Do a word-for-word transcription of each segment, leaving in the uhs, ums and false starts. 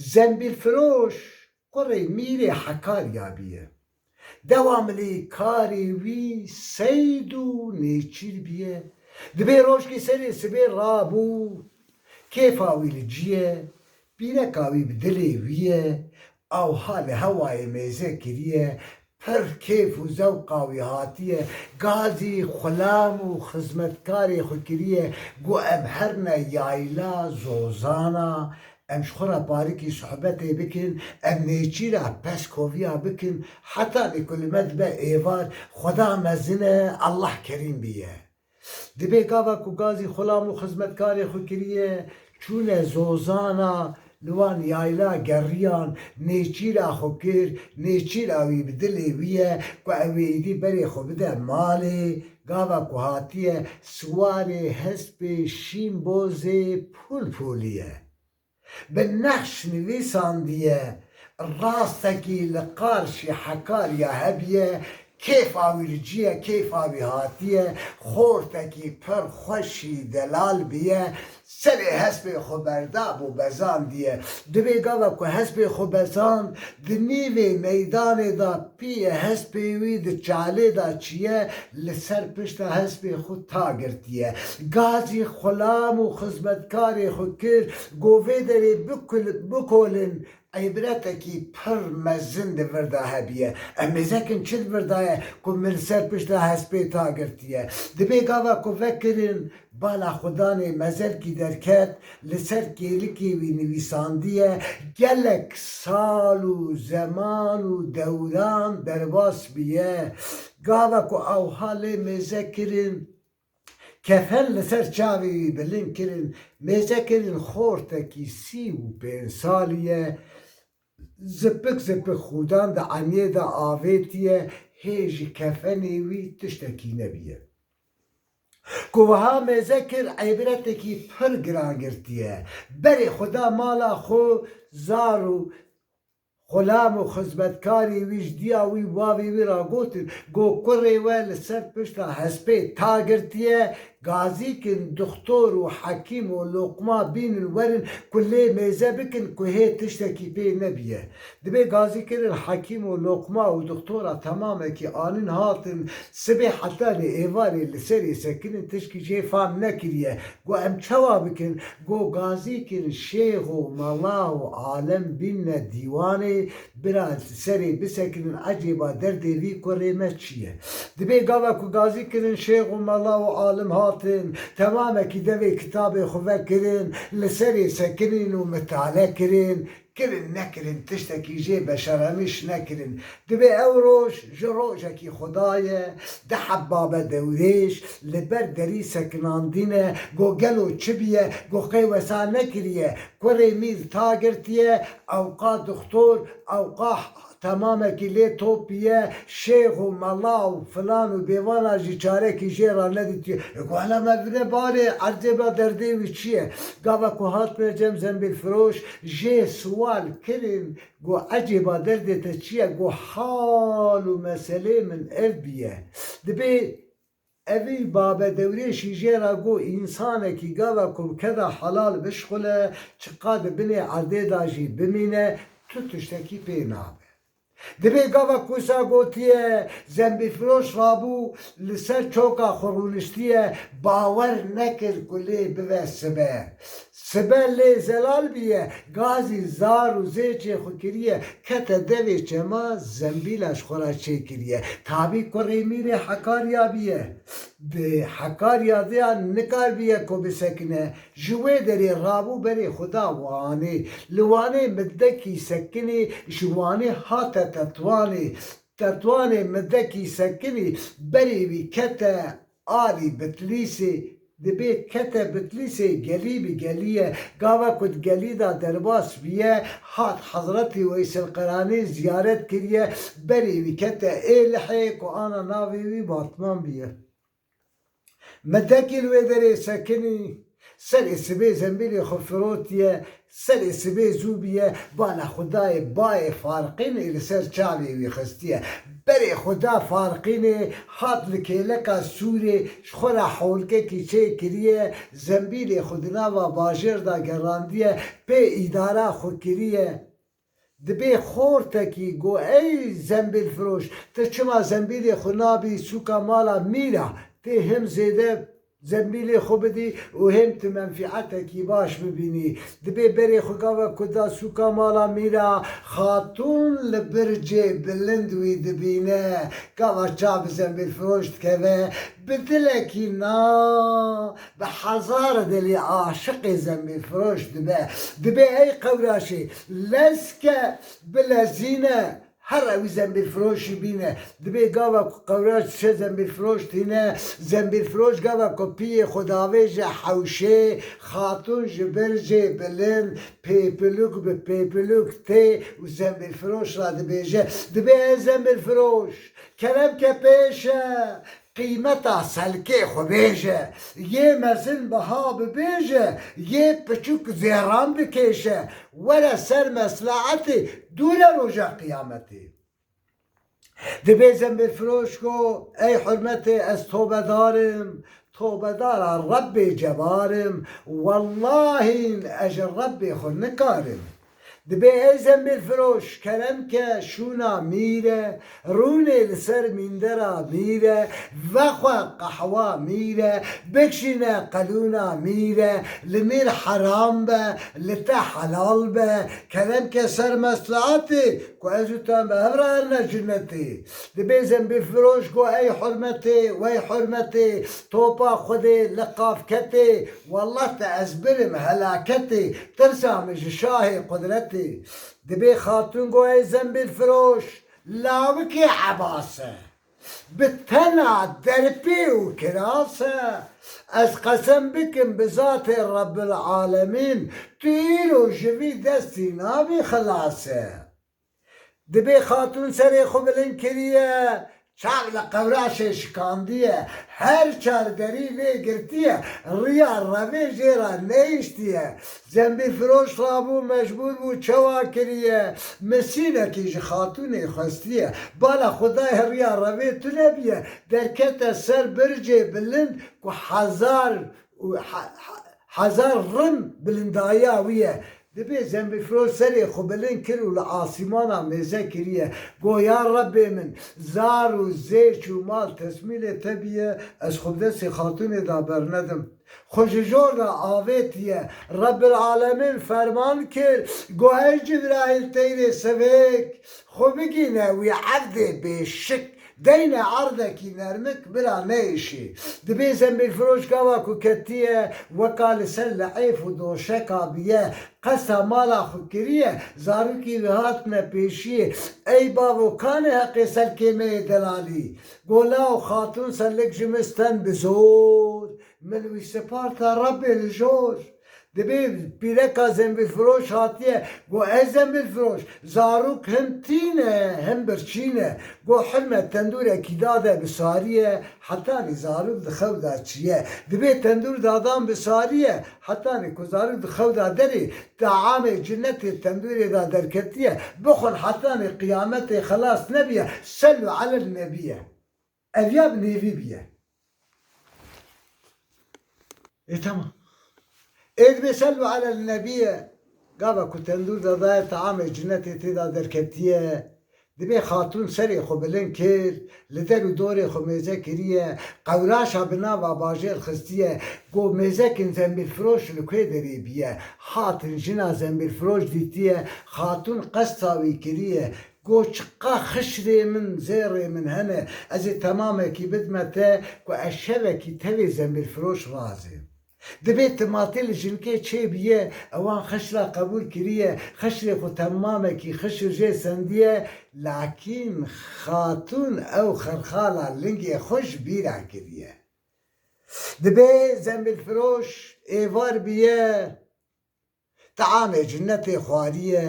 Zembîlfiroş kurê mîrê Hekarya bîye. Dewamlî karê wî seyd û nêçîr bîye. Dibê rojkî serê sibê rabû, kêfa wî li cî ye, bîreka wî bi dilê wî ye, ewha li hewayê mêze kiriye, pir kêf û zewqa wî hatiye, gazî xulam û xizmetkarê xwe kiriye, got, em herine yayla Zozana, em ji xwe re parikî sohbetê bikin, em nêçîra pez koviya bikin, hetanî ku li me dibe êvar, Xweda mezin e, Allah kerîm biye. Dibê gava ku gazî xulam û xizmetkarê xwe kiriye, çûne Zozana, li wan yayla geriyan, nêçîra xwe kir, nêçîra wî bi dilê wî ye, ku ew ê îdî berê xwe bide malê, gava ku hatiye, siwarê hespê şîn bozê pûlpûlî ye. Bi nexş nivîsandiye, rastekî li qarşî Hekarya hebiye, kêfa wî li cî ye, kêfa wî hatiye, xortekî pir xweşî delal biye, serê hespê xwe berdabû bezandiye. Dibê gava ku hespê xwe bezand, di nîvê meydanê de piyê hespê wî di çalê de çiye, li ser pişta hespê xwe ta girtiye. Gazî xulam û xizmetkarê xwe kir, got, vê derê bikul-, bikolin, îbretekî pir mezin di vir de hebiye. Em mêzekin çi di vir de ye ku min li ser pişta hespê ta girtiye. Dibê gava ku vekirin, bala xwedanê mezelkî derket, li ser kêlikê wî nivîsandiye, gelek sal û zeman û dewran derbas biye. Gava ku ewha lê mêze kirin, kefen li ser çavê wî bilind kirin, mêze kirin xortekî sî û pênc salî ye, zipik zipik xûdan di eniyê de avêtiye, hê ji kefenê wî tiştekî nebiye. Ku wiha mêze kir, îbretekî pir giran girtiye. Berê xwe da mala xwe, zar û xulam û xizmetkarê wî ji diya wî û bavê wî re gotin, got, kurê we li ser pişta hespê ta girtiye, gazî kin, dixtor û hekîm û loqma bînin werin ku lê mêze bikin ku hê tiştekî pê nebiye. Dibê gazî kirin, hekîm û loqma û dixtora temamekî anin hatin, sibê hetanî êvarê li serê sekinin, tişkî jê fam nekiriye. Got, em çawa bikin? Got, gazî kirin, şêx û mela û alem bînne dîwanê, bira serê bisekinin, ecêba derdê vî kurê me çi ye? Dibê gava ku gazî kirin, şêx û mela û alim hatin, temamekî devê kitabê xwe vekirin, li serê sekinîn û mitale kirin, kirin nekirin, tiştekî jê beşerenîş nekirin. Dibê ew roj ji rojekî Xweda ye, di heb babe dewrêş li ber derî sekinandîne, got, gelo çi biye, got, qey wesa nekiriye, kurê mîr ta girtiye, ewqa dixtor, ewqa temamekî lê top biye, şêx û mela û filan û bêvana jî çarekî jê re nedîtiye. E, ku hela me bide barê, erdê be derdê wî çi ye? Gava ku hatine cem zembîlfiroş, jê siwal kirin, got, ecêba derdê te çi ye? Got, hal û meselê min ev biye. Dibê evî babe dewrêşî jê re got, însanekî gava ku bi keda helal bişxule, çiqa di binê erdê de jî bimîne, tu tiştekî pê nabe. Dibê gava ku wisa gotiye, zembîlfiroş rabû, li ser çoka xwe rûniştiye, bawer nekir ku lê bive sibe. Sibe lê zelal biye, gazî zar û zêçê xwe kiriye, kete devê çema, zembîla ji xwe re çêkiriye. Tabî kurê mîrê Hekarya biye. Di Hekarya de ya nikaribiye ku bisekine. Ji wê derê rabû berê xwe da Wanê. Li Wanê midekî sekinî, ji Wanê hate Tetwanê. Tetwanê midekî sekinî, berê wî kete alî Bitlîsê. Dibê kete Bitlîsê, gelî bi gelî ye. Gava ku di gelî de derbas biye, hat Hezretî Weyselqeranê ziyaret kiriye. Berê wî kete Êlihê ku ana navê wî Batman biye. Midekî li wê derê sekinî, serê sibê zembîlê xwe firotiye, serê sibê zû biye, bala xwe dayê bayê Farqînê li ser çavê wî xistiye. Berê xwe da Farqînê, hat li kêleka Sûrê, ji xwe re holkekî çêkiriye, zembîlê xwe di nava bajêr de gerandiye, pê îdara xwe kiriye. Dibê xortekî got, ey zembîlfiroş, tu çima zembîlê xwe nabî sûka mala mîra? Tê him zêde zembîlê xwe bidî û hêm tu menfîetekî baş bibînî. Dibê berê xwe gava ku da sûka mala mîra, xatûn li bircê bilind wî dibîne. Gava çav bi zembîlfiroş dikeve, bi dilekî na, bi hezar dilî aşiqê zembîlfiroş dibe. Dibê ey qewraşê, lezke bilezîne. Here wî zembîlfiroşî bîne. Dibê gava ku qewraş diçe zembîlfiroş tîne, zembîlfiroş gava ku piyê xwe davêje hewşê, xatûn ji bircê bilind pêpilûk bi pêpilûk tê û zembîlfiroş re dibêje, dibê ey zembîlfiroş, kerem ke pêşe, qîmeta selkê xwe bêje, yê mezin biha bibêje, yê piçûk zêran bikêşe, were ser meslaetê, dûre roja qiyametê. Dibê zembîlfiroş got, ey hurmetê, ez tobedar im, tobedara Rebbê Cebar im, wellahîn ez ji Rebbê xwe nikarim. Dibê ey zembîlfiroş, kerem ke şûna mîre, rûnê li ser mîndera mîre, vexwe qehwa mîre, bikşîne qelûna mîre, li mîr heram be, li te helal be, kerem ke ser meslaetê, ku ez û tu em bi hev re herine cinetê. Dibê zembîlfiroş got, ey hurmetê, wey hurmetê, topa Xwedê li qafketê, wallah te ez birim helaketê, tirsa min ji şahê qudretê. Dibê xatûn got, ey zembîlfiroş, lawikê Ebas e, bi tena derpê û kiras e, ez qesem bikim bi zatê Rebbil Alemîn, tu îro ji vî destî nabî xilas e. Dibê xatûn serê xwe bilind kiriye, çav li qewraşê şikandiye, her çar derî lê girtiye, riya revê jê re nehiştiye. Zembîlfiroş rabû, mecbûr bû, çawa kiriye, misînekî ji xatûnê xwestiye, bala xwe daye riya revê tune bûye, derkete ser bircê bilind ku hezar û he-, he-, hezar rim bilindayiya wî ye. Dibê zembîlfiroş serê xwe bilind kir û li asîmana mêze kiriye. Got, ya Rebbê min, zar û zêç û mal tesmîlê te bûye, ez xwe bi destê xatûnê de bernedim. Xwe ji jor de avêtiye. Rebbil Alemîn ferman kir, got, ey Cibraîl teyrê sevêk, xwe bigîne wî evdê bêşik. Deyne erdekî nermik bira neyişî. Dibê zembîlfiroş gava ku ketiye, weka li ser lihêf û doşeka biye, qesta mala xwe kiriye, zarokî wî hatine pêşiyê. Ey bavo, kanê heqê selkê me yê delalî? Got, law xatûn selik ji min sten bi zor, min wî siparte Rebbê li jor. Dibê pîreka zembîlfiroş hatiye, got, ey zembîlfiroş, zarok him tîn e, him birçî ne. Got, hilme tendûrekî dade bi sariye, hetanî zarok di xew de çiye. Dibê tendûr dadan bi sariye, hetanî ku zarok di xew de derê, teamê cinetê tendûrê de derketiye. Bixwin hetanî qiyametê xelas nebiye. Sellu alel nebiye. Ev ya bi nêvî bûye. Ê, tamam. Ê, dibê sellu alel nebiye, gava ku tendûr de daye, teamê cinetê tê de derketiye. Dibê xatûn serê xwe bilind kir, li der û dorê xwe mêze kiriye, qewraşa bi nava bajêr xistiye, got, mêzekin zembîlfiroş li kwê derê bûye. Hatin jina zembîlfiroş dîtiye, xatûn qesta wî kiriye. Got, çiqa xişrê min, zêrê min hene, ez ê temamekî bidime te ku ez şevekî tevê zembîlfiroş razêm. Dibê timatê li jinkê çêbûye, ewan xişra qebûl kiriye, xişrê xwe temamekî xişr jê sendiye, lakîn xatûn ew xirxala lingê xwe ji bîra kiriye. Dibê zembîlfiroş êvar bûye, teamê cinetê xwariye,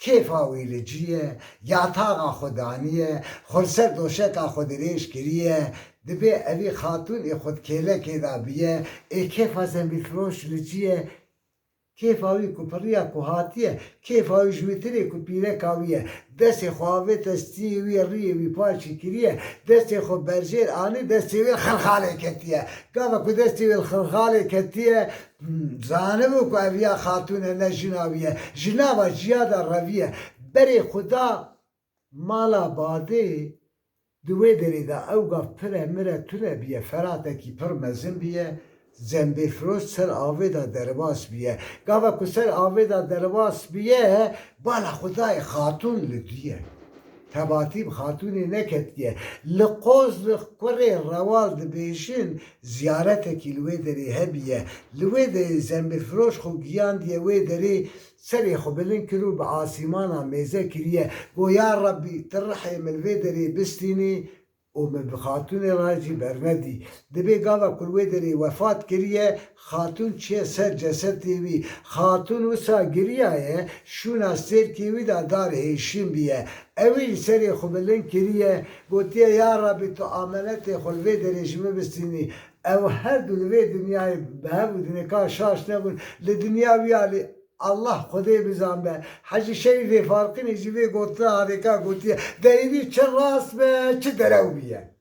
kêfa wî li cî ye, yataxa xwe daniye, xwe li ser doşeka xwe dirêj kiriye, dibê evî xatûn ê xwe di kêlekê de bûye, ê kêfa zembîlfiroş li cî ye, Kêfa wî ku piriya ku hatiye, kêfa wî ji wî tirê ku pîreka wî ye. Destê xwe avête stiyê wî ye, riyê wî paçî kiriye, destê xwe berjêr anî, destê wî li xilxalê ketiye. Gava ku destê wî li xilxalê ketiye, hmm, zanibû ku ev ya xatûn e, ne jina wî ye. Ji nava ciya de reviye. Berê xwe da mala badê. Di wê derê de ew gav pire mire tune biye, feratekî pir mezin biye, zembêlfiroş ser avê de derbas biye. Gava ku ser avê de derbas biye, bala xwe dayê xatûn li dû ye. Tebatî bi xatûnê neketiye. Li qoz li kurê rewal dibêjin, ziyaretekî li wê derê hebiye. Li wê derê zembêlfiroş xwe giyandiye wê derê, serê xwe bilind kir û bi asîmana mêze kiriye. Got, ya Rebbî, tu rihê min li vê derê bistînî û min bi xatûnê re jî bernedî. Dibê gava ku li wê derê wefat kiriye, xatûn çiye ser cesetê wî. Xatûn wisa giriyaye, şûna stêrkê wî de dar hêşîn biye. Ewî jî serê xwe bilind kiriye, gotiye, ya Rebbî, tu amenetê xwe li vê derê ji min bistînî. Ew her du li vê dinyayê bi hev û dinika şaş nebûn. Li dinya wî alî Allah Xwedê bizan be. Hecî Şerîfê Farqînê jî vê gotina harêka gotiye, de êdî çi rast be, çi derew bûye.